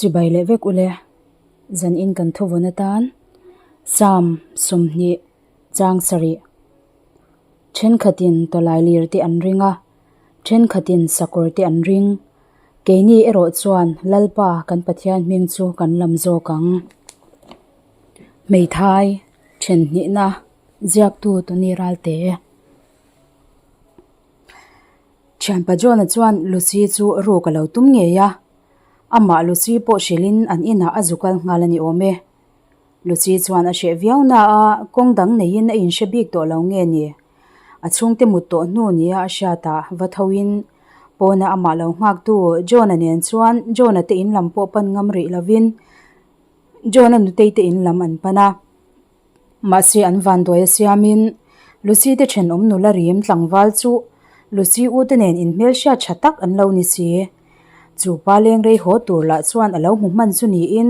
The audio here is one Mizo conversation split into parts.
Chibai leh vek ule, zan in kan thuvun atan Psalm 20 chang sarih. Thenkhatin tawlai lir te an ring a, thenkhatin sakawr te an ring. Keini erawh chuan Lalpa kan Pathian hming chu kan lam zawk ang. Hmeithai thenhnihna ziaktu Tony Ralte. Thianpa John-a chuan Lucy chu ruk a lo tum ngei a, amah Lucy pawh hrilhin an inah a zu kal nghal a ni awm e. Lucy chuan a hreh viau na a, kawng dang neiin a inhre bik tawh lo nge ni? A chhungte mut tawh hnu nia a hriatah va thoin pawna amah lo nghaktu John-a nen chuan John-a te in lam pawh pan ngam rih lovin John-a nutei te in lam an pan a. Mahse an vanduai a siamin Lucy te thenawm nula rim tlangval chu Lucy u te nen inhmelhriat tha tak an lo ni si. Chu pa leng rei haw tur lah chuan a lo hmu hman chu niin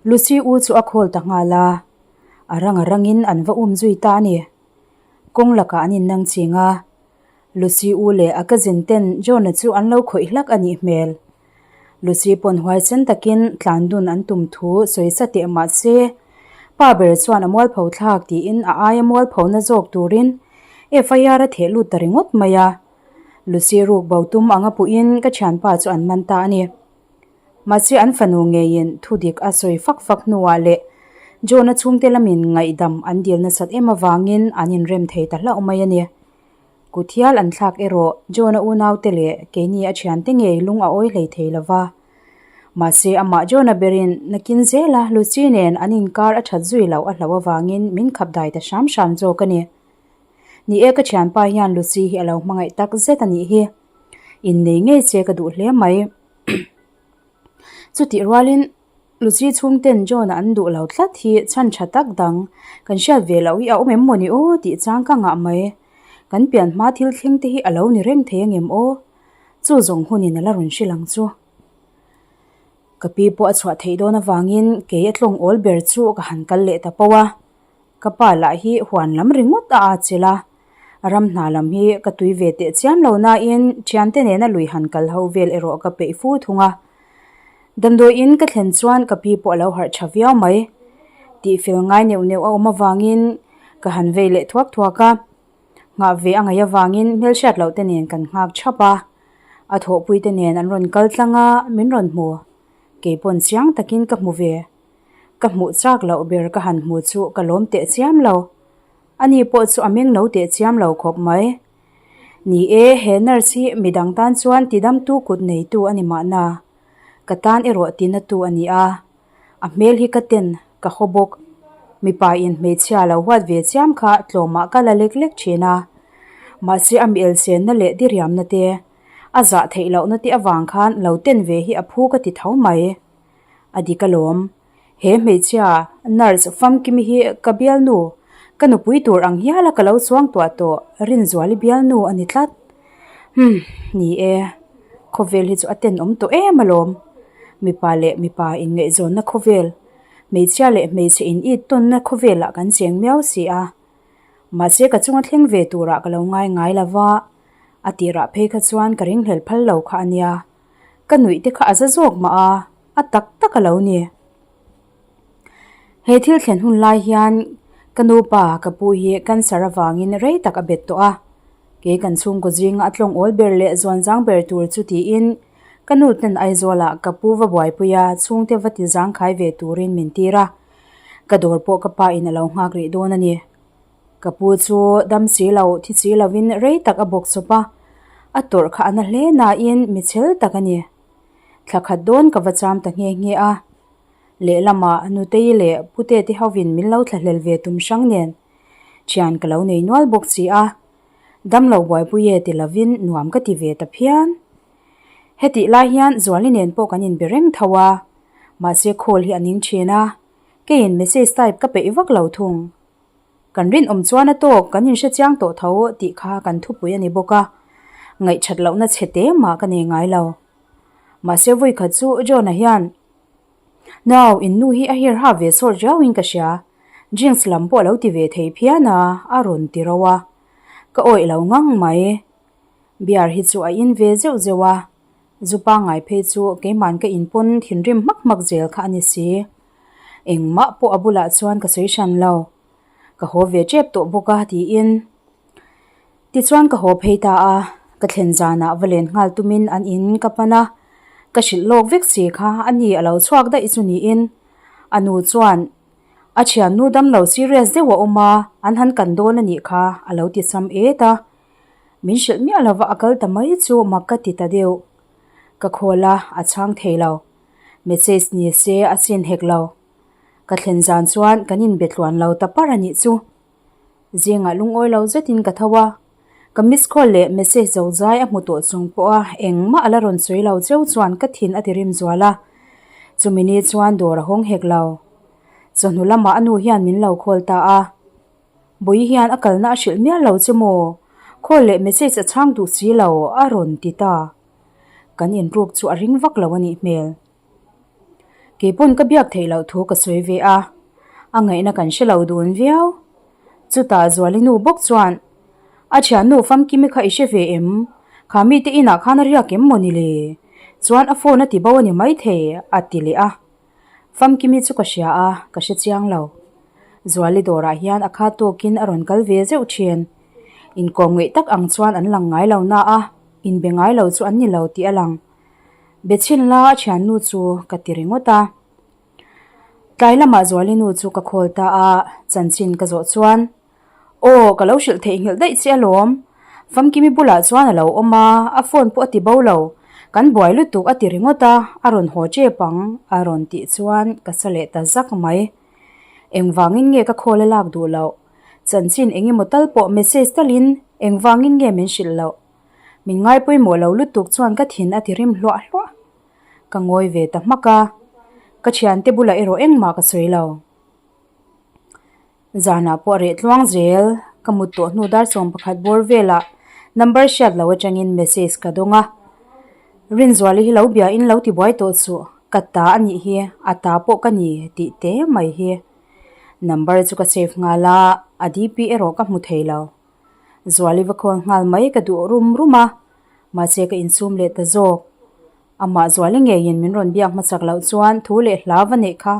Lucy u chu a khawl ta nghal a, a rang a rangin an va um zui ta a ni. Kawng lakah an innang ching a, Lucy u leh a cousin ten John-a chu an lo khawih hlak a nih hmel. Lucy pawn huaisen takin tlan dun an tum thu sawi sa teh mah se, pa ber chuan a mualpho thlak tiin a aia mualphona zawk turin FIR a theh lut ta ringawt mai a. Lucy ruk bo tum anga puhin ka thianpa chu an man ta a ni. Mahse an fanu ngeiin thu dik a sawi fak fak hnuah leh John-a chhungte lamin ngaihdam an dil nasat em avangin an inrem thei ta hlauh mai a ni. Kut hial an thlak erawh John-a unaute leh keini a thiante ngei lung a awi hlei thei lo va. Mahse amah John-a berin nakin zela Lucy nen an inkar a that zui loh a hlauh avangin min khap dai ta hram hram zawk a ni. Ni e ka thianpa hian Lucy hi a lo hmangaih tak zet a nih hi. Innei ngei che ka duh hle mai. Chutih rualin Lucy chhungten John-a an duh lo tlat hi chhan tha tak dang kan hriat ve loh hi a awm em mawni aw tih chang ka ngah mai. Kan pian hma thil thleng te hi a lo ni reng thei angem aw? Chu zawng hunin a la rawn hrilh ang chu. Ka pi pawh a chhuah theih dawn avangin kei a tlawng awl ber chu ka han kal leh ta poh a. Ka pa lah hi huan lam ringawt a aa chilh a, ram hna lam hi ka tui ve teh chiam lo nain thiante nena lui han kal ho vel erawh ka peih fu thung a. Damdawi in ka thlen chuan ka pi pawh a lo harh tha viau mai. Tihfel ngai neuh neuh a awm avangin ka han vei leh thuak thuak a, nghah ve a ngaih avangin hmelhriat loh te nen kan nghak thap a, a thawhpui te nen an rawn kal tlang a, min rawn hmu. Keipawn chiang takin ka hmu ve. Ka hmuh chak loh ber ka han hmu chu ka lawm teh chiam lo. Ani pawh chu a meng no teh chiam lo khawp mai. Ni e, he nurse hi midang tan chuan tidamtu kut neitu a ni mahna. Ka tan erawh tinatu a ni a. A hmel hi ka ten, ka haw bawk. Mipa in hmeichhia lo huat ve chiam kha tlawmah ka la lek lek thin a. Mahse a mielsenna leh diriamna te, a zah theih lohna te avang khan lo ten ve hi a phu ka ti tho mai. A dik alawm. He hmeichhia, nurse famkimi hi ka bialnu, ka nupui tur ang hiala ka lo chuang tuah tawh, Rinzuali bialnu a ni tlat. Humm, ni e, khawvel hi chu a tenawm tawh em alawm. Mipa leh mipa inngaihzawnna khawvel, hmeichhia leh hmeichhe in it tawnna khawvelah kan cheng miau si a. Mahse ka chunga thleng ve turah ka lo ngai ngai lo va, a tirah phei kha chuan ka ringhlel phal lo kha a nia. Ka nuih te kha a za zawk mah a, a tak tak a lo ni. He thil thlen hun lai hian ka nupa ka pu hi cancer avangin rei tak a bet tawh a, kei kan chhungkaw zinga a tlawng awl ber leh zuan zang ber tur chu tiin ka nu ten Aizawlah ka pu va buaipui a, chhungte va ti zangkhai ve turin min tir a, ka dawr pawh ka pa in a lo nghak rih dawn a ni. Ka pu chu dam si lo, thi si lovin rei tak a bawk chawp a, a tawrh kha a na hle nain mi chhel tak a ni. Thla khat dawn ka va cham ta nghe nghe a, lehlamah Nutei leh Pute te hovin min lo thlahlel ve tum hrang nen thian ka lo nei nual bawk si a, dam lo buaipui e ti lovin nuam ka ti ve ta phian. Hetih lai hian Zuali nen pawh kan inbe reng tho a, mahse call hi a ning thin a, keiin message type ka peih vak lo thung. Kan rinawm chuan a tawk kan inhre chiang tawh tho tih kha kan thupui a ni bawk a, ngaihthat lohna chhe te mah ka nei ngai lo. Mahse vawikhat chu John-a hian, Nau, in nu hi a hir ha ve sawt riauin ka hria, drinks lam pawh a lo ti ve thei phian a, a rawn ti ro a. Ka awih lo ngang mai. Beer hi chu a in ve zeuh zeuh a. Zu pangngai phei chu keiman ka inpawn thinrim hmak hmak zel kha a ni si. Engmah pawh a bulah chuan ka sawi hran lo. Ka haw ve tep tawh bawk a tiin. Tichuan ka haw phei ta a, ka thlen zanah va len nghal tumin an in ka pan a, ka hrilh lawk vek si kha a ni a lo chhuak daih chu niin. A nu chuan a thiannu damlo serious deuh a awm a, an han kan dawn a nih kha a lo ti sam et a. Min hrilh miah lova a kal ta mai chu mak ka ti ta deuh. Ka call a, a chhang thei lo. Message ni se a chin hek lo. Ka thlen zan chuan kan inbe tluan lo ta par a nih chu. Zingah lungawi lo zetin ka tho a, ka miss call leh message zo zai a hmu tawh chung pawha engmah a la rawn sawi lo cheu chuan ka thin a ti rim zual a. Chumi ni chuan dawr a hawng hek lo. Chawhnu lamah a nu hian min lo call ta a. Bawi hian a kalna a hrilh mial lo che maw? Call leh message a chhang duh si lo a rawn ti ta. Kan inruk chu a ring vak lo a nih hmel. Keipawn ka biak theih loh thu ka sawi ve a, a ngaihna kan hre lo dun viau. Chutah Zuali nu bawk chuan, A thiannu Famkimi kha i hre ve em? Kha mite inah khan a riak em maw ni le? Chuan a phone a ti bo a ni maithei, a ti leh a. Famkimi chu ka hria a, ka hre chiang lo. Zuali dawrah hian a khat tawkin a rawn kal ve zeuh thin. Inkawm ngeih tak ang chuan an lang ngai lo na a, inbe ngai lo chu an ni lo tih a lang. Be chhin la a thiannu chu ka ti ringawt a. Tlai lamah Zuali nu chu ka call ta a, chanchin ka zawh chuan, Aw, ka lo hrilh theihnghilh daih che alawm. Famkimi bulah chuan a lo awm a, a phone pawh a ti bo lo. Kan buai lutuk a ti ringawt a, a rawn haw tep ang a rawn tih chuan ka sa leh ta zak mai. Engvangin nge ka call a lak duh loh? Chanchin eng emaw tal pawh message talin engvangin nge min hrilh loh? Min ngai pawimawh lo lutuk chuan ka thin a ti rim hluah hluah. Ka ngawi ve ta hmak a, ka thiante bulah erawh engmah ka sawi lo. Zanah pawh a reh tluang zel, ka mut tawh hnu dar 11 bawr velah number hriat lo atangin message ka dawng a. Rinzuali hi lo bia in lo ti buai tawh suh, ka ta a nih hi, a ta pawh ka ni tih te mai hi. Number chu ka save nghal a, a DP erawh ka hmu thei lo. Zuali va call nghal mai ka duh rum rum a, mahse ka insum leh ta zawk. Amah Zuali ngeiin min rawn biak hmasak loh chuan thu leh hla va neih kha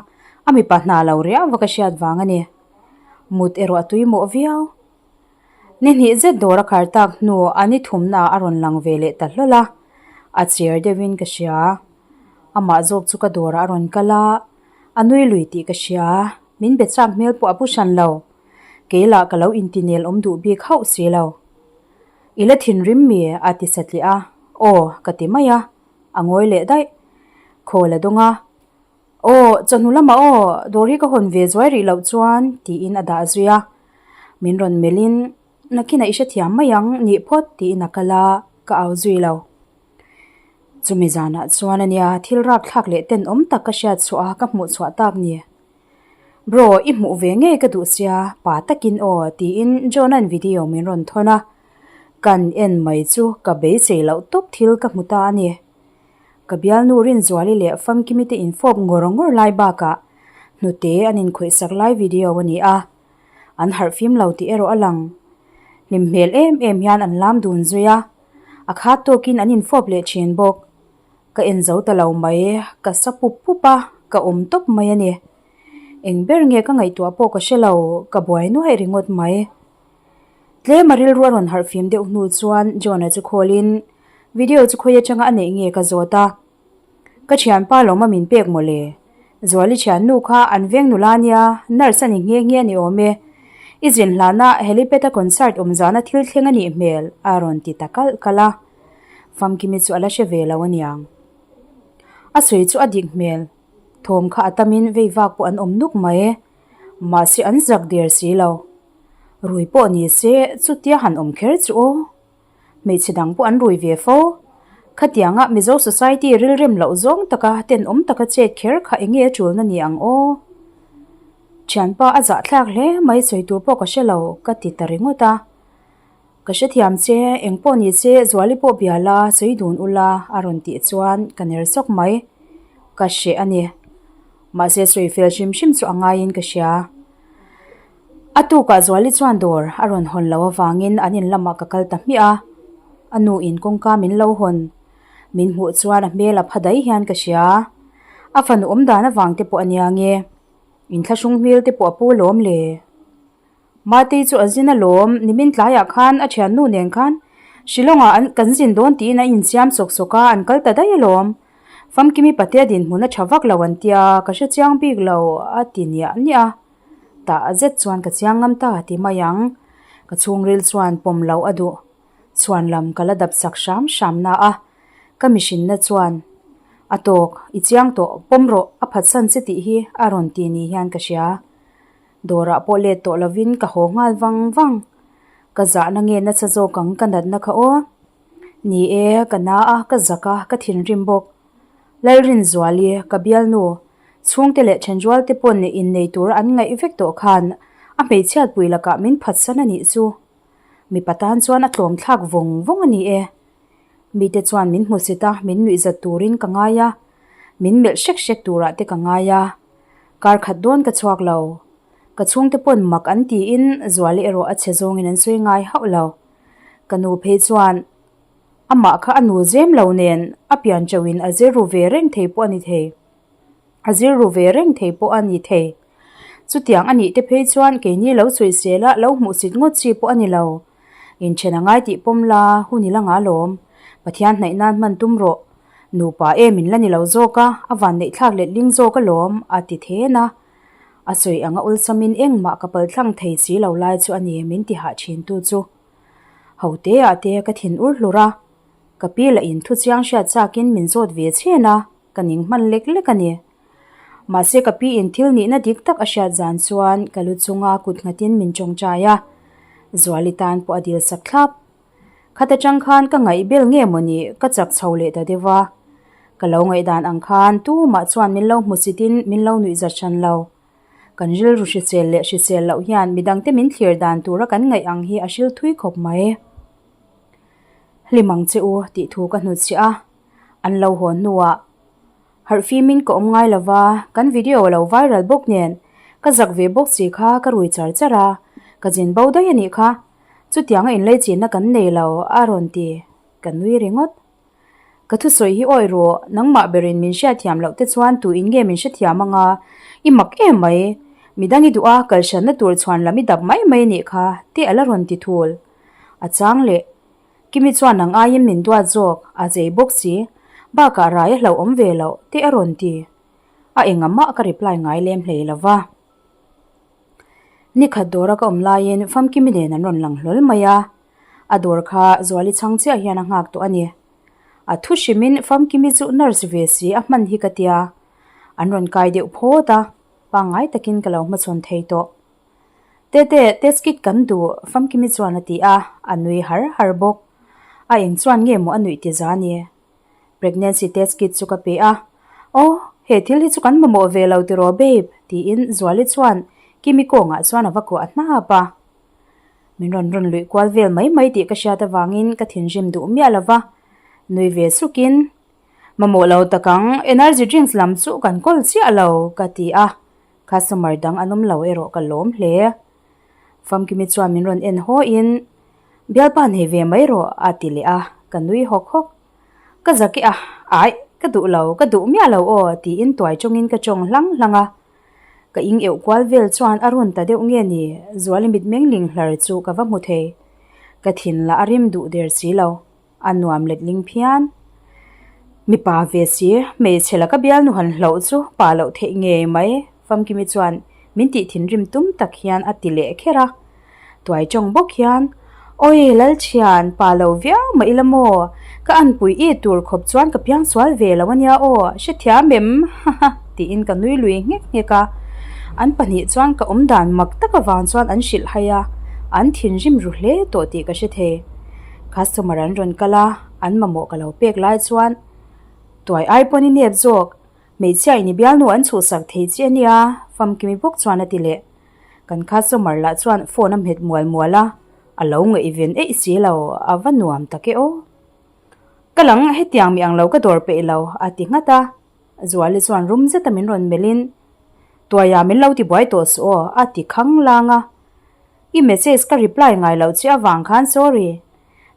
a mipa hna lo riau va ka hriat vang a ni. Mut erawh a tui mawh viau. Ni hnih zet dawr a khar tak hnu a ni thumna a rawn lang ve leh ta hlawl a, a cher deuhin ka hria. Amah zawk chu ka dawrah a rawn kal a, a nui lui tih ka hria. Min be chak hmel pawh a pu hran lo. Kei lah ka lo intinel awm duh bik hauh si lo. I la thinrim mi? a ti satliah a. Aw, ka ti mai a. A ngawi leh daih. Khawl a dawng a. Aw, chawhnu lamah aw, dawr hi ka hawn ve zuai rih loh chuan, tiin a dah zui a. Min rawn melhin, Nakinah i hrethiam mai ang, nih phawt, tiin a kal a, ka au zui lo. Chumi zanah chuan a nia, thil rapthlak leh tenawm tak ka hriat chhuah a, ka hmuh chhuah tak ni. Bro, i hmuh ve ngei ka duh sia, pa takin aw, tiin John-a'n video min rawn thawn a. Kan en mai chu ka beisei loh tawp thil ka hmu ta a ni. Ka bialnu Rinzuali leh Famkimi te infawp ngawr ngawr lai bakah hnute an inkhawihsak lai video a ni a. An harh fim lo tih erawh a lang. Hlim hmel em em hian an lam dun zui a, a khat tawkin an infawp leh thin bawk. Ka en zo ta lo mai, ka sa pup pup a, ka awm tawp mai a ni. Eng ber nge ka ngaihtuah pawh ka hre lo, ka buai nuaih ringawt mai. Tlem a rilru a rawn harh fim deuh hnu chuan John-a chu call-in video chu khawi atanga a neih nge ka zawt a. Ka thianpa lawma min pek mawle. Zuali thiannu kha an veng nula nia, nurse a ni nghe nghe a ni awm e. I zin hlana helipad-a concert awm zana thil thleng a nih hmel a rawn ti ta kalh kalh a. Famkimi chu a la hre ve lo aniang. A sawi chu a dik hmel. Thawm kha a tamin vei vak pawh an awm nuk mai. Mahse an zak der si lo. Rui pawh ni se chutia han awm kher chu aw. Hmeichhe dang pawh an rui ve fo. Khatianga Mizo society rilrem loh zawng taka tenawm taka chet kher kha enge a tulna ni ang aw. Thianpa a zahthlak hle mai sawi tur pawh ka hre lo ka ti ta ringawt a. Ka hrethiam che, eng pawh ni che Zuali pawh bia la, sawi dun ula a rawn tih chuan ka ner sawk mai. Ka hreh a ni. Mahse sawi fel hrim hrim chu a ngaiin ka hria. A tukah Zuali chuan dawr a rawn hawn loh avangin an in lamah ka kal ta hmiah a. A nu in kawngka min lo hawn. Min hmuh chuan a hmel a pha daih hian ka hria. A fanu awm dan avang te pawh a nia nge. Inthlahrung hmel te pawh a pu lawm le. Matei chu a zin alawm, nimin tlaiah khan a thiannu nen khan Shillong ah an kan zin dawn tiin an insiam sawk sawk a, an kal ta daih alawm. Famkimi patea dinhmun a tha vak lo an tia, ka hre chiang bik lo a ti niah niah a. Tah zet chuan ka chiang ngam ta ti mai ang. Ka chhungril chuan pawm loh a duh. Chhuan lam ka la dap sak hram hram na a, ka mihrinna chuan a tawk, i chiang tawh, pawm rawh, a phatsan che tih hi a rawn ti ni hian ka hria. Dawrah pawh let tawh lovin ka haw nghal vang vang. Ka zahna nge nasa zawk ang ka natna kha aw. Ni e, ka na a, ka zak a, ka thinrim bawk. Lalrinzuali, ka bialnu, chhungte leh thenrualte pawn innei tura an ngaih vek tawh khan a hmeichhiatpui lakah min phatsan a nih chu. Mipa tan chuan a tlawm thlak vawng vawng a ni e. Mite chuan min hmusit a, min nuihzat turin ka ngai a, min melh hrek hrek turah te ka ngai a. Kar khat dawn ka chhuak lo. Ka chhungte pawn mak an tiin Zuali erawh a chhe zawngin an sawi ngai hauh lo. Ka nu phei chuan amah kha a nu zem lo nen a pian chauhin a zir ru ve reng thei pawh a ni thei. A zir ru ve reng thei pawh a ni thei. Chutiang a nih te phei chuan keini lo sawisel a lo hmuhsit ngawt chi pawh a ni lo. Inthen a ngai tih pawm la, hun i la nga lawm. Pathian hnaih nan hman tum rawh. Nupa em in la ni lo zawk a, a van neih thlak let ling zawk alawm, a ti then a. A sawi ang a awlsamin engmah ka pal thlang thei si lo lai chu a ni min ti hah thin tu chu. Hote ah te ka thin ur hlur a, ka pi lah in thu chiang hriat chakin min zawt ve chhen a, ka ning hman lek lek a ni. Mahse ka pi in thil nihna dik tak a hriat zan chuan ka lu chunga kut nghatin min tawngtai a, Zuali tan pawh a dil sak thlap. Khat atang khan ka ngaih bel nge mawni ka chak chho leh ta deuh a. Ka lo ngaihdan ang khan tumah chuan min lo hmusit in min lo nuih zat hran lo. Kan rilru hrisel leh hrisel loh hian midangte min thlir dan tura kan ngaih ang hi a hril thui khawp mai. Hlim ang che u tih thu ka hnutchhiah a, an lo hawn hnuah Harh fimin ka awm ngai lova, kan video a lo viral bawk nen ka zak ve bawk si kha ka rui char char a, ka zin bo daih a nih kha. Chutianga inlei chinna kan nei lo a rawn ti, ka nui ringawt. Ka thusawi hi awi rawh, nangmah berin min hriatthiam loh te chuan tu in nge min hrethiam anga, i mak em mai. Midang i duh a, kalhranna tur chhuan lam i dap mai mai a nih kha, te a la rawn ti thul. A chang leh. Kimi chuan nang aiin min duat zawk, a chei bawk si. Bakah rai a hlauhawm ve loh, te a rawn ti. A engah mah ka reply ngai lem hlei lo va. Nikhat dawra ka awm laiin Famkimi nen an rawn lang hlawl mai a. A dawr kha Zuali chhang chiah hian a nghak tawh a ni. A thu hrimin Famkimi chu nurse ve si a hman hi ka tia. An rawn kai deuh phawt a, pangngai takin ka lo hmachhawn thei tawh. Tete, test kit kan duh, Famkimi chuan a ti a, a nui har har bawk. A eng chuan nge maw a nuih ti za ni? Pregnancy test kit chu ka pe a, Aw, he thil hi chu kan mamawh ve lo tiraw babe? tiin Zuali chuan Kimi kawngah chuan a va kuah hnap a. Min rawn rawn luih kual vel mai mai tih ka hriat avangin ka thinrim duh miah lo va, nui ve sukin, Mamawh lo tak ang, energy drinks lam chu kan kawl chiah lo, ka ti a. Customer dang an awm lo erawh ka lawm hle. Famkimi chuan min rawn en hawiin, Bialpa nei ve mai rawh a ti leh a, ka nui hawk hawk. Ka zak e a, aih, ka duh lo, ka duh miah lo aw tiin tuai tawngin ka tawng hlang hlang a. Ka ing euh kual vel chuan a run ta deuh nge ni, Zuali mitmeng ling hlar chu ka va hmu thei. Ka thin lah a rim duh der si lo. A nuam letling phian. Mipa ve si, hmeichhe laka bialnu han hlauh chu pa loh theih ngei mai, Famkimi chuan min tih thinrim tum tak hian a ti leh kher a. Tuai tawng bawk hian, Awi Lalthian, pa lo viau mah ila maw? Ka anpui i tur khawp chuan ka piang sual ve lo ania aw, hrethiam em? Haha tiin ka nui lui nghek nghek a. An pahnih chuan ka awmdan mak tak avang chuan an hrilh hai a, an thinrim ru hle tawh tih ka hre thei. Customer an rawn kal a, an mamawh ka lo pek lai chuan tuai ai pawn i nep zawk, hmeichhia in i bialnu an chhuhsak thei che ania Famkimi bawk chuan a ti leh. Kan customer lah chuan phone a hmet mual mual a, a lo ngaihven eih si lo, a va nuam tak e aw. Ka lang hetiang mi ang lo ka dawr peih lo a ti nghat a, Zuali chuan rum zeta min rawn melhin Tuaia min lo ti buai tawh suh aw a ti khang lang a. I message ka reply ngai loh che avang khan sorry.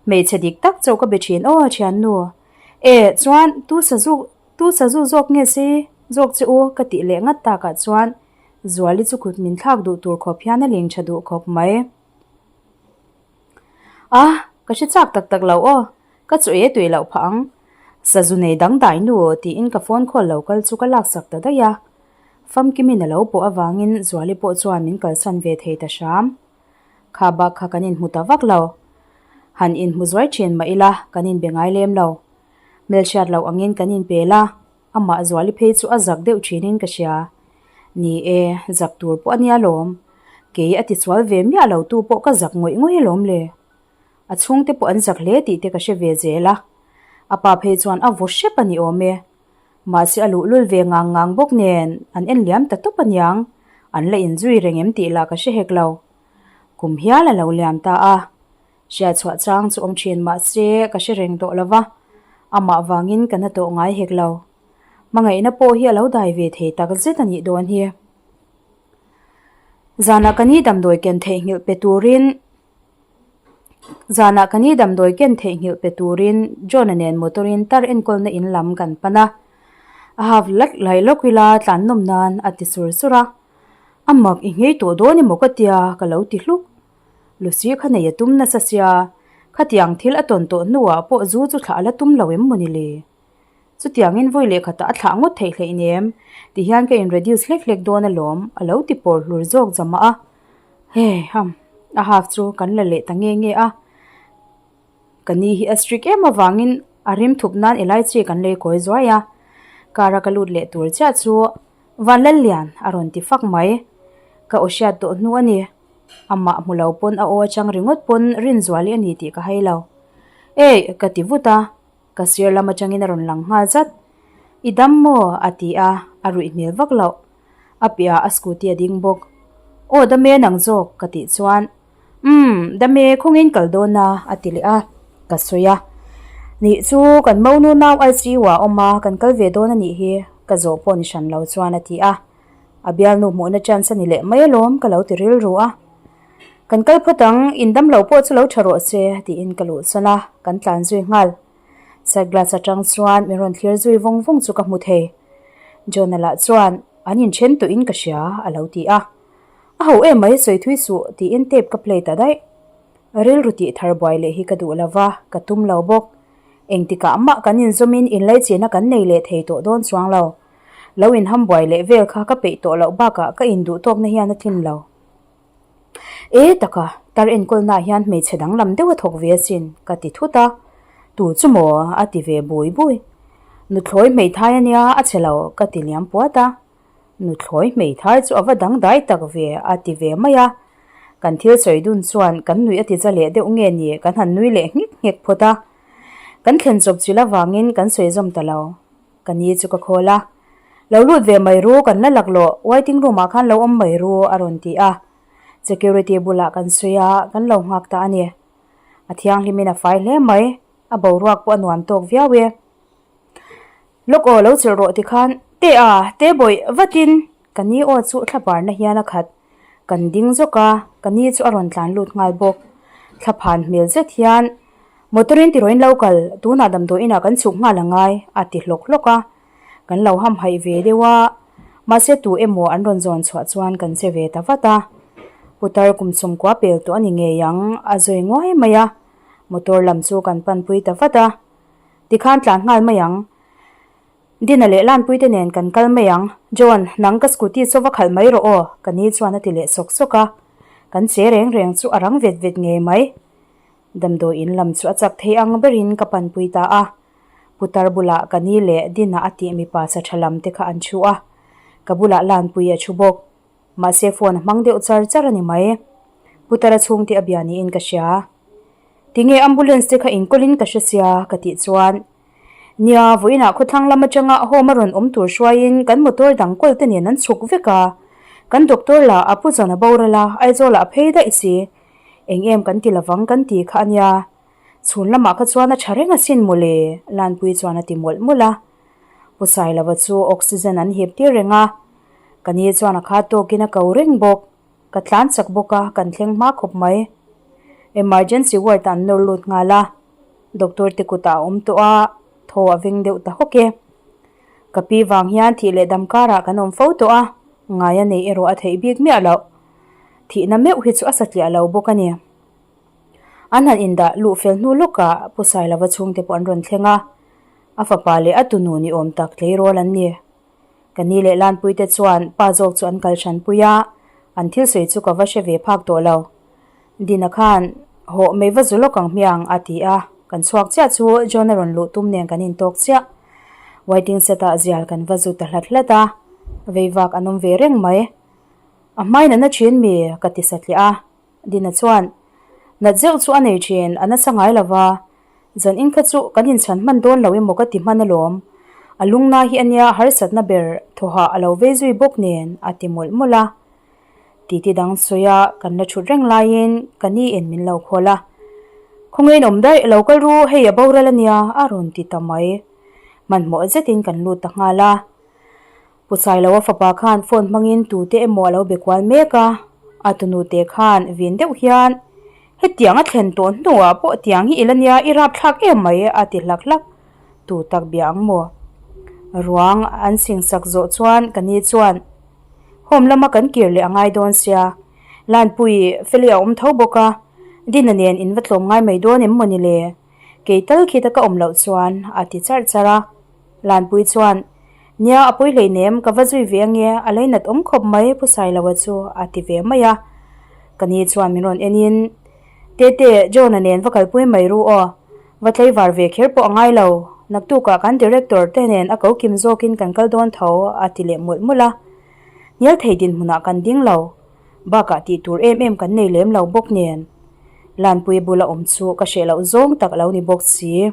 Hmeichhe dik tak chauh ka be thin aw thiannu. E, chuan tu sazu tu sazu zawk nge sei zawk che u ka tih leh ngat takah chuan Zuali chu kut min thlak duh tur khawp hian a ling tha duh khawp mai. A, ka hre chak tak tak lo aw, ka chu e tui loh phah ang. Sazu nei dangdai nu tiin ka phone call lo kal chu ka laksak ta daih a. Famkimin a lo pawh avangin Zuali pawh chuan min kalsan ve thei ta hram. Kha bak kha kan inhmu ta vak lo. Han inhmu zuai thin mah ila kan inbe ngai lem lo. Hmelhriat loh angin kan inpel a, amah Zuali phei chu a zak deuh thinin ka hria. Ni e, zak tur pawh a nia lawm. Kei a tichual ve miah lo tu pawh ka zak ngawih ngawih alawm le. A chhungte pawh an zak hle tih te ka hre ve zel a. A pa phei chuan a vaw hrep a ni awm e. Mahse a luhlul ve ngang ngang bawk nen an en liam ta tawp aniang, an la inzui reng em tih lah ka hre hek lo. Kum hial a lo liam ta a, hriatchhuah chang chu awm thin mahse ka hre reng tawh lo va, amah vangin ka na tawh ngai hek lo. Hmangaihna pawh hi a lo dai ve thei tak zet a nih dawn hi. Zanah ka ni damdawi ken theihnghilh pe turin Zanah ka ni damdawi ken theihnghilh pe turin John-a nen motor-in tar enkawlna in lam kan pan a. A haf lak lai lawk ila tlan nawm nan a ti sur sur a. A mak i nghei tawh dawn emaw ka tia ka lo ti hluk. Lucy kha nei a tum nasa sia, khatiang thil a tawn tawh hnuah pawh zu chu thlah a la tum lo em mawni le? Chutiangin vawi lehkhatah a thlah ngawt theih hleih nem, ti hian ka in reduce hlek hlek dawn alawm, a lo ti pawr hlur zawk zamah a. Hei ham, a half chu kan la leh ta nge nge a. Ka ni hi a strict em avangin a rim thup nan elaichi kan lei kawi zuai a. Car a ka lut leh tur chiah chu Vanlallian a rawn ti fak mai. Ka aw hriat tawh hnu a ni. Amah hmu lo pawn a aw atang ringawt pawn Rinzuali a ni tih ka hai lo. Ei, ka ti vut a. Ka sir lam atangin a rawn lang nghal zat. I dam maw? a ti a, a ruih hmel vak loh. A piahah a scooty a ding bawk. Aw dam e nang zawk ka tih chuan Umm, dam e khawngin kal dawn a a ti leh a, ka sawi a. Nih chu kan monu nau ICU ah a awm a, kan kal ve dawn a nih hi ka zawh pawh ni hran lo chuan a ti a. A bialnu hmuhna chance a ni leh mai alawm ka lo ti rilru a. Kan kal phawt ang, in dam lo pawh chu lo tha rawh se tiin ka luhsawn a, kan tlan zui nghal. Side glass atang chuan min rawn thlir zui vawng vawng chu ka hmu thei. John-a lah chuan an inthen tawhin ka hria a lo ti a. A ho em mai sawi thui suh tiin tape ka play ta daih. Rilru tih thar buai leh hi ka duh lo va, ka tum lo bawk. Engtikah mah kan inzawmin inlaichenna kan nei leh thei tawh dawn chuang lo. Lo inham buai leh vel kha ka peih tawh loh bakah ka induh tawkna hian a tlin lo. E taka, tar enkawlnaah hian hmeichhe danglam deuh a thawk ve asin, ka ti thut a. Tu chu maw? a ti ve bui bui. Nuthlawi hmeithai a nia, a chhe lo, ka ti liam puat a. Nuthlawi hmeithai chu a va dangdai tak ve, a ti ve mai a. Kan thil sawi dun chuan kan nuih a ti za leh deuh nge ni, kan han nui leh nghek nghek phawt a. Kan thlen chawp chilh avangin kan sawi zawm ta lo. Ka ni chu ka khawl a, Lo lut ve mai ru, kan la laklawh, waiting room ah khan lo awm mai ru a rawn ti a. Security bulah kan sawi a, kan lo nghak ta a ni. A thianghlimin a fai hle mai, a boruak pawh a nuam tawk viau e. Lawk aw lo chilh rawh tikhan, Te a, te bawih vatin ka ni aw chu thlaparna hian a khat. Kan ding zawk a, ka ni chu a rawn tlan lut nghal bawk. Thlaphan hmel zet hian Motor in tirawhin lo kal, tunah damdawi inah kan chhuk nghal angai a ti hlawk hlawk a. Kan lo hamhaih ve deuh a, mahse tu emaw an rawn zawn chhuah chuan kan che ve ta vat a. Putar kum chhungkua pel tawh a ni ngei ang a zawi nguai mai a, motor lam chu kan panpui ta vat a. Tikhan tlan nghal mai ang. Dina leh Lanpuite nen kan kal mai ang. John, nang ka scooty chu va khalh mai rawh aw, ka ni chuan a ti leh sawk sawk a. Kan che reng reng chu a rang vet vet ngei mai. Damdawi in lam chu a chak thei ang berin ka panpui ta a. Putar bulah ka ni leh Dina a tih mipa sa tha lam te kha an thu a. Ka bulah Lanpui a thu bawk. Mahse phone a hmang deuh char char a ni mai. Putara chhungte a bia niin ka hria. Tinge ambulance te kha inkawlin ka hre sia ka tih chuan Nia, vawiinah khawthlang lam atanga home a rawn awm tur hruaiin kan motor dang kawl te nen an chhuk vek a. Kan doctor lah a pu zawn a boral a, Aizawlah a phei daih si. Eng em kan ti lovang kan ti kha a nia. Chhun lamah kha chuan a tha reng asin mawle, Lanpui chuan a ti mawlh mawlh a. Pu Sailova chu oxygen an hip tir reng a. Ka ni chuan a khat tawkin a ko reng bawk. Ka tlan chak bawk a, kan thleng hma khawp mai. Emergency ward ah an nawr lut nghal a. Doctor te kutah a awm tawh a. Thaw a veng deuh ta hawk e. Ka pi vang hian thih leh dam karah kan awm fo tawh a, ngai a neih erawh a theih bik miah loh. Thihna meuh hi chu a satliah lo bawk a ni. An han indah luh fel hnu lawkah Pu Sailova chhungte pawh an rawn thleng a, a fapa leh a tunu ni awm tak tleirawl an ni. Ka ni leh Lanpuite chuan pa zawk chu an kal hranpui a, an thil sawi chu ka va hre ve phak tawh lo. Dina khan, Hawh, mei va zu lawk ang hmiang, a ti a. Kan chhuak chiah chu John a rawn luh tum nen kan intawk chiah. Waiting set-ah zial kan va zu ta hlat hlat a, veivak an awm ve reng mai. A hmain a na thin mi? ka ti satliah a. Dina chuan, Nat zeuh chu a nei thin, a nasa ngai lo va. Zan in kha chu kan inchhan hman dawn lo emaw ka ti hman alawm. A lungna hi a nia harsatna ber thawhah a lo vei zui bawk nen, a ti mawlh mawlh a. Titi dang sawi a kan la thut reng laiin ka ni in min lo khawl a. Khawngain awm daih, lo kal ru, hei a boral a nia, a rawn ti ta mai. Hmanhmawh zetin kan lut ta nghal a. Pu Sailoa fapa khan phone hmangin tute emaw a lo be kual mek a, a tunute khan vin deuh hian, Hetiang a thlen tawh hnuah pawh tiang hi i la nia, i rapthlak em mai, a ti hlak hlak. Tu tak bia ang maw? Ruang an singsak zawh chuan ka ni chuan, Home lama kan kir leh a ngai dawn sia, Lanpui Feli a awm tho bawk a, Dina nen in va tlawm ngai mai dawn em maw ni le? Kei tal khita ka awm loh chuan, a ti charh charh a. Lanpui chuan, Nia, a pawi hleinem, ka va zui ve ange, a leinat awm khawp mai, Pu Sailoa chu a ti ve mai a. Ka ni chuan min rawn enin, Tete, John-a nen va kalpui mai ru aw, va tlaivar ve kher pawh a ngai lo, naktukah kan director te nen a ko kim zawkin kan kal dawn tho, a ti leh mawlh mawlh a. Hnial thei dinhmunah kan ding lo, bakah tih tur em em kan nei lem lo bawk nen. Lanpui bula awm chu ka hreh loh zawng tak a lo ni bawk si.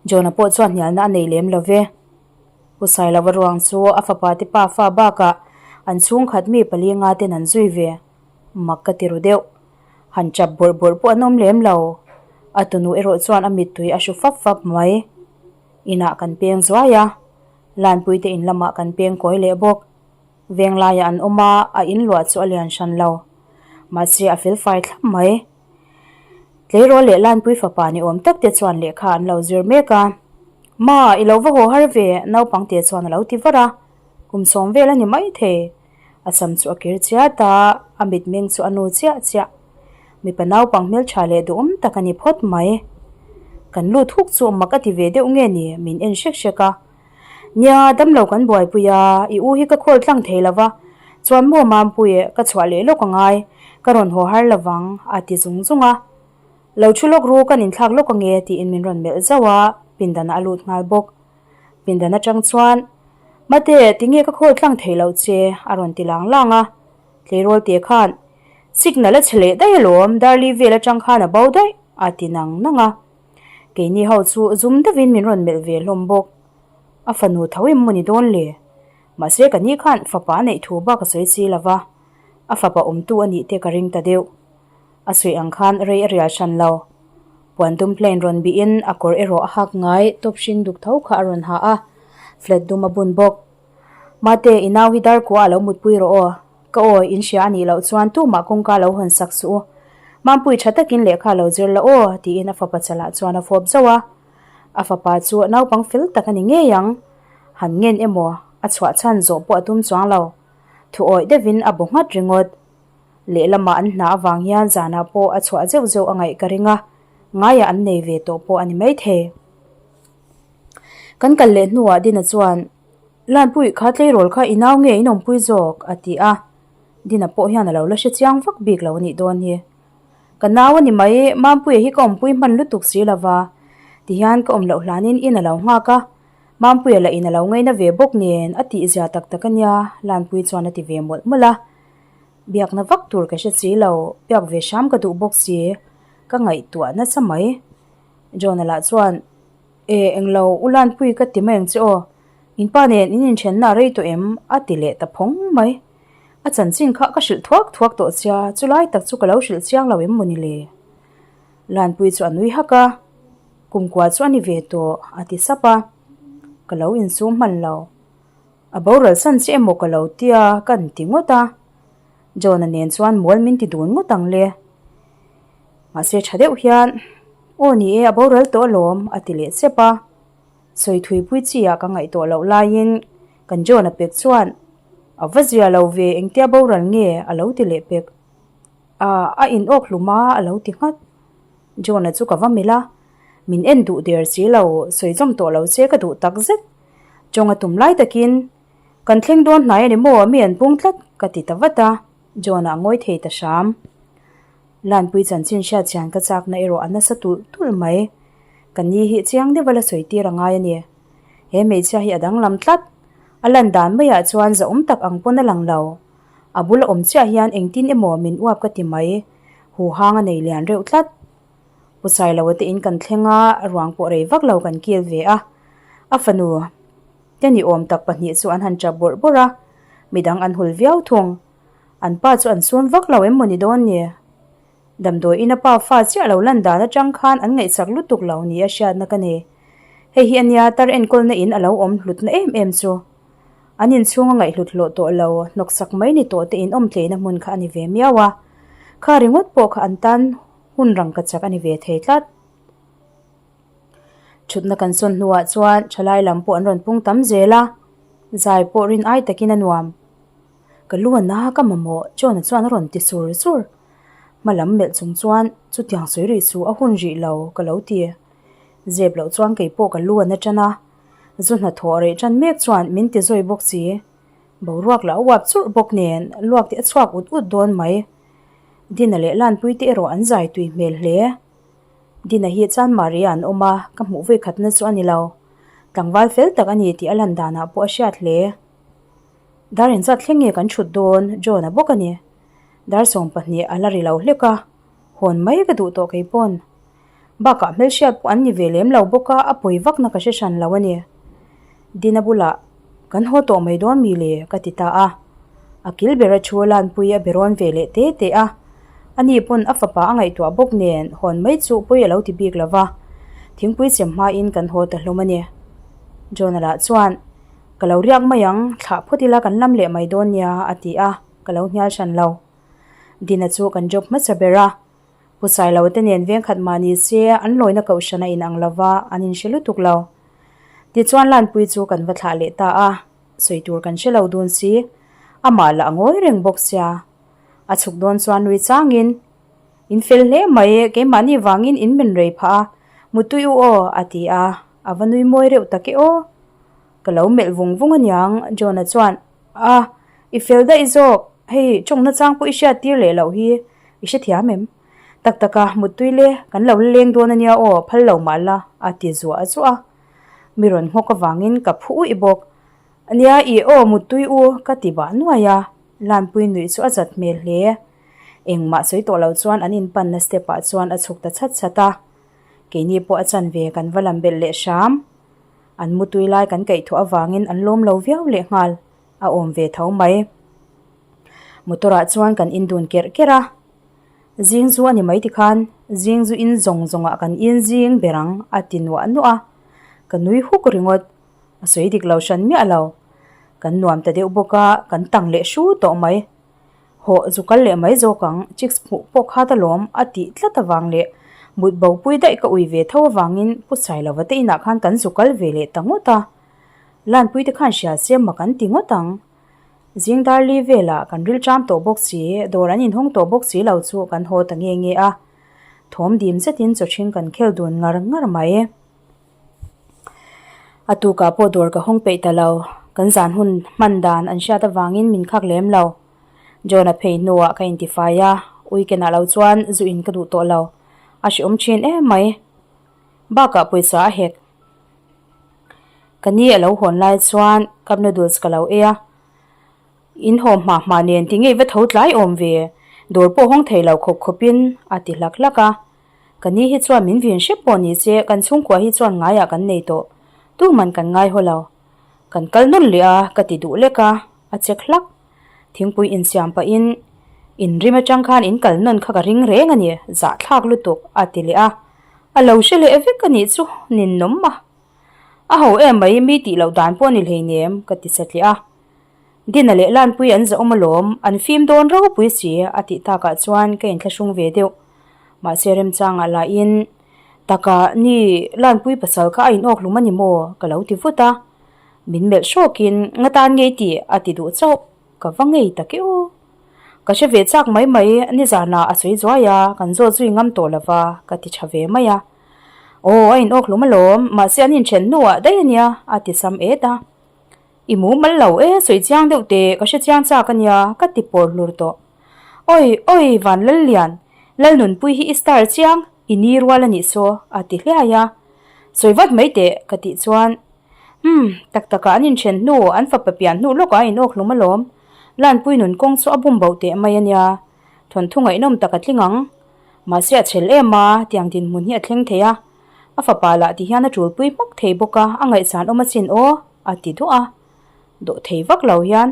Jonah pawh chuan hnialna a nei lem lo ve. Pu Sailova ruang chu a fapa te pa fa bakah an chhungkhat mi pali nga ten an zui ve. Mak ka ti ru deuh. Han chap bawrh bawrh pawh an awm lem lo. A tunu erawh chuan a mittui a hru fap fap mai. Inah kan peng zuai a, Lanpui te in lamah kan peng kawi leh bawk. Venglaiah an awm a, a in luah chu a lian hran lo. Mahse a fel fai thlap mai. Tleirawl leh Lanpui fapa ni awm tak te chuan lehkha an lo zir mek a. Ma, i lo va haw har ve, naupang te chuan a lo ti var a. Kum sawm vel a ni mai thei. A sam chu a kir chiat a, a mitmeng chu a nu chiah chiah. Mipa naupang hmeltha leh duhawm tak a ni phawt mai. Kan lut huk chu mak a ti ve deuh nge ni, min en hrek hrek a. Nia, damlo kan buaipui a, i u hi ka khawl tlang thei lo va, chuan maw Mampui, ka chhuah leh lawk a ngai, ka rawn haw har lo vang, a ti zung zung a. Lo thu lawk ru, kan inthlak lawk ange, tiin min rawn melh zauh a, pindan a lut nghal bawk. Pindan atang chuan, Mate, tinge ka khawl tlang thei loh che, a rawn ti lang lang a. Tleirawl te khan, Signal a chhe leh daih alawm, Darli vel atang khan a bo daih, a ti nang nang a. Keini ho chu zum deuhin min rawn melh ve hlawm bawk. A fanu tho em maw ni dawn le? Mahse ka ni khan fapa a neih thu bak a sawi si lo va, a fapa awmtu a nih te ka ring ta deuh. A sawi ang khan rei a rial hran lo. Puan dum plain rawn bihin a kawr erawh a hak ngai tawp hring duk tho kha a rawn ha a, flat dum a bun bawk. Mate, i nau hi darkua a lo mutpui rawh aw. Ka aw, in hria a nih loh chuan tumah kawngka lo hawn sak suh u. Mampui tha takin lehkha lo zir la aw, tiin a fapa chalah chuan a fawp zauh a. A fapa chu naupang fel tak a ni ngei ang. Han ngen emaw, a chhuah chhan zawh pawh a tum chuang lo. Thu awih deuhin a bu nghat ringawt. Lehlamah an hna avang hian zanah pawh a chhuah zeuh zeuh a ngaih ka ring a, ngaiah an nei ve tawh pawh a ni maithei. Kan kal leh hnuah Dina chuan, Lanpui, kha tleirawl kha i nau nge in awmpui zawk? a ti a. Dina pawh hian a lo la hre chiang vak bik lo a nih dawn hi. Ka nau a ni mai, Mampuia hi ka awmpui hman lutuk si lo va, tihian ka awm loh hlanin in a lo nghak a, Mampuia lah in a lo ngaina ve bawk nen a tihzia tak tak a nia, Lanpui chuan a ti ve mawlh mawlh a. Biakna vak tur ka hre si lo, biak ve hram ka duh bawk si, ka ngaihtuah nasa mai. John-a lah chuan, E, englo, u Lanpui ka ti mai ang che aw. In pa nen in inthenna a rei tawh em? a ti leh ta phawng mai. A chanchin kha ka hrilh thuak thuak tawh sia, chulai tak chu ka lo hrilh chiang lo em maw ni le? Lanpui chu a nui hak a, Kumkua chu a ni ve tawh, a ti sap a. Ka lo insum hman lo. A boral san che emaw ka lo tia ka ni ti ngawt a. John-a nen chuan mual min ti dun ngawt ang le. Mahse tha deuh hian, Aw ni e, a boral tawh alawm, a ti leh chep a. Sawi thuipui chi ah ka ngaihtuah loh laiin kan John-a pek chuan, A va zia lo ve, engtia boral nge? a lo ti leh pek. A, a in awk hlum a, a lo ti nghat. John-a chu ka va melh a, min en duh der si lo, sawi zawm tawh lo se ka duh tak zet. Chawnga tum lai takin, Kan thleng dawn hnai a ni maw, mi an pung tlat, ka ti ta vat a, John-a a ngawi thei ta hram. Lanpui chanchin hriat chian ka chakna erawh a nasa tulh tulh mai. Ka ni hi chiang deuha la sawi tir a ngai a ni. He hmeichhia hi a danglam tlat. A lan dan maiah chuan zahawm tak ang pawn a lang lo. A bula awm chiah hian engtin emaw min uap ka ti mai. Huhang a nei lian reuh tlat. Pu Sailoa te in kan thleng a, ruang pawh rei vak lo kan kil ve a. A fanu te ni awm tak pahnih chu an han tap bawrh bawrh a, midang an hul viau thung. An pa chu an sun vak lo em maw ni dawn ni? Damdawi in a pa fa chiah lo lan dan atang khan an ngaihsak lutuk lo ni a hriatna ka nei. Hei hi ania tar enkawlna in a lo awm hlutna em em chu. An inchhung a ngaihhlut hlawh tawh lo, hnawksak mai ni tawh te in awm tleina hmun kha a ni ve miau a. Kha ringawt pawh kha an tan hun rangka chak a ni ve thei tlat. Thutna kan sawn hnuah chuan thalai lam pawh an rawn pung tam zel a, zai pawh rin ai takin a nuam. Ka lu a na ka mamawh, John-a chuan a rawn ti sur sur. Hma lam melh chung chuan chutiang sawi rih suh a hun rih lo ka lo ti. Zep loh chuan kei pawh ka lu a na tan a, zu hnathawh reh tan mek chuan min ti zawi bawk si. Boruak lah a uap churh bawk nen luak te a chhuak ut ut dawn mai. Dina leh Lanpui te erawh an zai tui hmel hle. Dina hi Chanmari-ah an awm a, ka hmuh vawi khatna chu a ni lo. Tlangval fel tak a ni tih a lan danah pawh a hriat hle. Dar engzat thleng nge kan thut dawn? John-a bawk a ni. Dar 12 a la ri lo hlek a, hawn mai ka duh tawh kei pawn. Bakah hmelhriat pawh an ni ve lem lo bawk a, a pawi vakna ka hre hran lo a ni. Dina bulah, Kan haw tawh mai dawn mi le? ka ti ta a. A kil bera thu Lanpui a be rawn ve leh te te a. Ani pawn a fapa a ngaihtuah bawk nen hawn mai chu pawi a lo ti bik lo va. Thingpui sem hmain kan haw ta hlawm a ni. John-a lah chuan, Ka lo riak mai ang, thlah phawt ila kan lam leh mai dawn nia, a ti a, ka lo hnial hran lo. Dina chu kan job hmasa ber a, Pu Sailo te nen vengkhat mah ni se an lawina kohhran a inang lo va, an inhre lutuk lo. Tichuan Lanpui chu kan va thlah leh ta a, sawi tur kan hre lo dun si, amah lah a ngawi reng bawk sia. A chhuk dawn chuan nui changin, In fel hle mai, keimahni vangin in min rei phah a, mutui u aw, a ti a, a va nui mawi reuh tak e aw. Ka lo melh vung vung aniang, John-a chuan, A, i fel daih zawk, hei tawng nachang pawh i hriat tir leh loh hi, i hrethiam em? Tak taka, muttui le, kan lo la leng dawn ania aw, phal lo mah la, a ti zuah zuah a. Mi rawn nghawk avangin ka phu uih bawk. Ania, i aw muttui u, ka ti bah nuai a, Lanpui nuih chu a zat hmel hle. Engmah sawi tawh lo chuan an inpanna step-ah chuan a chhuk ta chhat chhat a. Keini pawh a chanve kan va lam belh leh hram. An mutui lai kan kaih thuah avangin an lawm lo viau leh nghal, a awm ve tho mai. Motor ah chuan kan indun kerh kerh a, Zing zu a ni mai tikhan zing zu in zawng zawngah kan in zing ber ang a ti nuah nuah a, ka nui huk ringawt, a sawi dik lo hran miah lo. Kan nuam ta deuh bawk a, kan tang leh hru tawh mai. Hawh zu kal leh mai zawk ang, chicks hmuh pawh kha ta lawm a tih tlat avang leh mut bo pui daih ka ui ve tho avangin Pu Sailova te inah khan kan zu kal ve leh ta ngawt a. Lanpui te khan hria se mak an ti ngawt ang. Zing dar li velah kan ril ṭam tawh bawk si, dawr an inhawng tawh bawk si lo chu kan haw ta nge nge a. Thawm dim zetin chawṭhing kan khel dun ngar ngar mai. A tukah pawh dawr ka hawng peih ta lo, kan zan hun hman dan an hriat avangin min khak lem lo. John-a phei hnuah ka intifai a, weekend ah lo chuan zu in ka duh tawh lo, a hreawm thin em mai. Bakah pawisa a hek. Ka ni a lo hawn lai chuan cup noodles ka lo ei a. In haw hma hma nen ti ngei va tho tlai awm ve, dawr pawh hawng thei lo khawp khawpin a ti hlak hlak a. Ka ni hi chuan min vin hrep pawh ni se kan chhungkua hi chuan ngaiah kan nei tawh, tuman kan ngai haw lo. Kan kal nawn leh a ka ti duh lek a, a chek hlak. Thingpui insiam pahin in rim atang khan in kal nawn kha ka ring reng a ni, zahthlak lutuk a ti leh a. A lo hre leh vek a nih chu, ninawm a. A ho em mai mi tih loh dan pawh a ni hleinem ka ti satliah a. Dina leh Lanpui an zahawm alawm, an fim dawn ropui si a tih takah chuan ka inthlahrung ve deuh. Mahse remchangah lahin Taka ni Lanpui pasal kha a in awk hlum a ni maw? Ka lo ti vut a. Min melh hrawkin nga tan ngei tih a ti duh chauh. Ka va ngei tak e aw. Ka hre ve chak mai mai, nizanah a sawi zuai a, kan zawt zui ngam tawh lo va, ka ti tha ve mai a. Aw, a in awk hlum alawm, mahse an inthen hnuah daih a nia, a ti sam et a. I mumal lo e, sawi chiang deuh teh, ka hre chiang chak a nia, ka ti pawr hlur tawh. Awi, awi, Van Lallian, Lalnunpui hi i star chiang, i ni rual a nih saw, a ti hliai a. Sawi vat mai teh, ka tih chuan, Umm, tak takah an inthen hnu, an fapa pian hnu lawkah a inawk hlum alawm. Lanpui nun kawng chu a bum bo teh mai a nia. Thawnthu ngaihnawm tak a tling ang. Mahse a chhel em a, tiang dinhmun hi a thleng thei a. A fapa lah ti hian a tulpui hmak thei bawk a, a ngaihsan awm asin aw, a ti duah a. Dawh thei vak lo hian,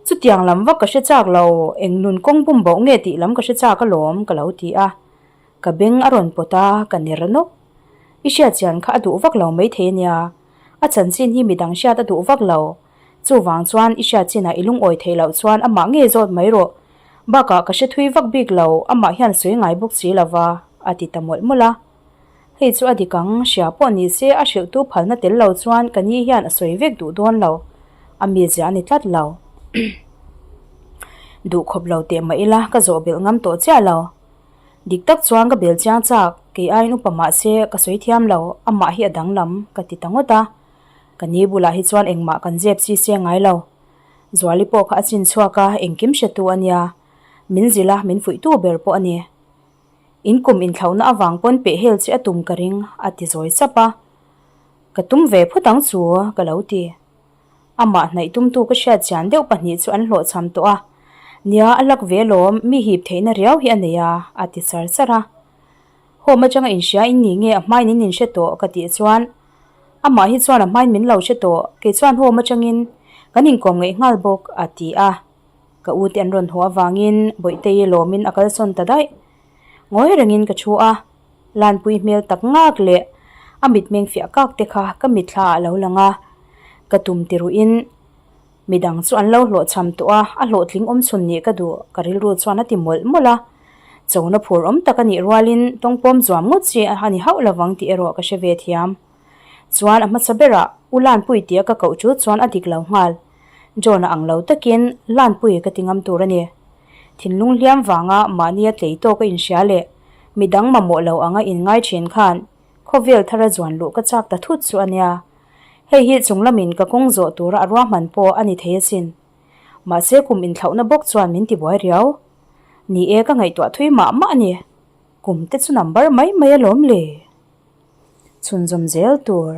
Chutiang lam vak ka hre chak lo, eng nun kawng bum boh nge tih lam ka hre chak alawm, ka lo ti a. Ka beng a rawn pawt a, ka ner nawk. I hriat chian kha a duh vak lo maithei a nia. A chanchin hi midang hriat a duh vak lo. Chuvang chuan i hriat chinah i lungawi theih loh chuan amah ngei zawt mai rawh. Bakah ka hre thui vak bik lo, amah hian sawi ngai bawk si lo va, a ti ta mawlh mawlh a. Hei chu a dik ang, hria pawh ni se a hrilhtu phalna tel lo chuan ka ni hian a sawi vek duh dawn lo, a mizia a ni tlat lo. Duh khawp lo teh mah ila ka zawh belh ngam tawh chiah lo. Dik tak chuan ka bel chiang chak, kei aiin upa mah se ka sawi thiam lo, amah hi a danglam ka ti ta ngawt a. Ka ni bulah hi chuan engmah kan zep chi se ngai lo. Zuali pawh kha a chin chhuak a, engkim hretu a nia. Min zilh a, min fuihtu ber pawh a ni. In kum inthlauhna avang pawn pehhel che a tum ka ring, a ti zawi sap a. Ka tum ve phawt ang chu, ka lo ti. Amah hnaih tumtu ka hriat chian deuh pahnih chu an hlawhchham tawh a. Nia, a lak ve alawm, mi hip theihna riau hi a nei a, a ti char char a. Home atanga inhria in ni nge a hmain in inhre tawh ka tih chuan amah hi chuan a hmain min lo hre tawh, kei chuan home atangin kan inkawm ngaih nghal bawk, a ti a. Ka u te an rawn haw avangin Bawihtei lawmin a kalsawn ta daih. Ngawi rengin ka thu a, Lanpui hmel tak ngak leh a mitmeng fiah kak te kha ka mitthla ah a lo lang a, ka tum ti ruhin midang chu an lo hlawhchham tawh a, a hlawhtling awm chhun nih ka duh ka rilru chuan a ti mawlh mawlh a. Chona phur awm tak a nih rualin tawngpawm zuam ngawt chi a ni hauh lovang tih erawh ka hre ve thiam. Chuan a hmasa berah U Lanpui tia ka koh chu chuan a dik lo nghal. John a ang lo takin Lanpui ka ti ngam tur a ni. Thinlung hliam vanga mahnia tlei tawk a inhria leh midang mamawh lo anga inngai thin khan khawvel thara zuan luh ka chak ta thut chu a nia. Hei hi chung lamin ka kawng zawh tura a ruahman pawh a ni thei asin. Mahse kum inthlauhna bawk chuan min tibuai riau. Ni e ka ngaihtuah thui mah mah a ni. Kum te chu number mai mai alawm le. Chhunzawm zel tur.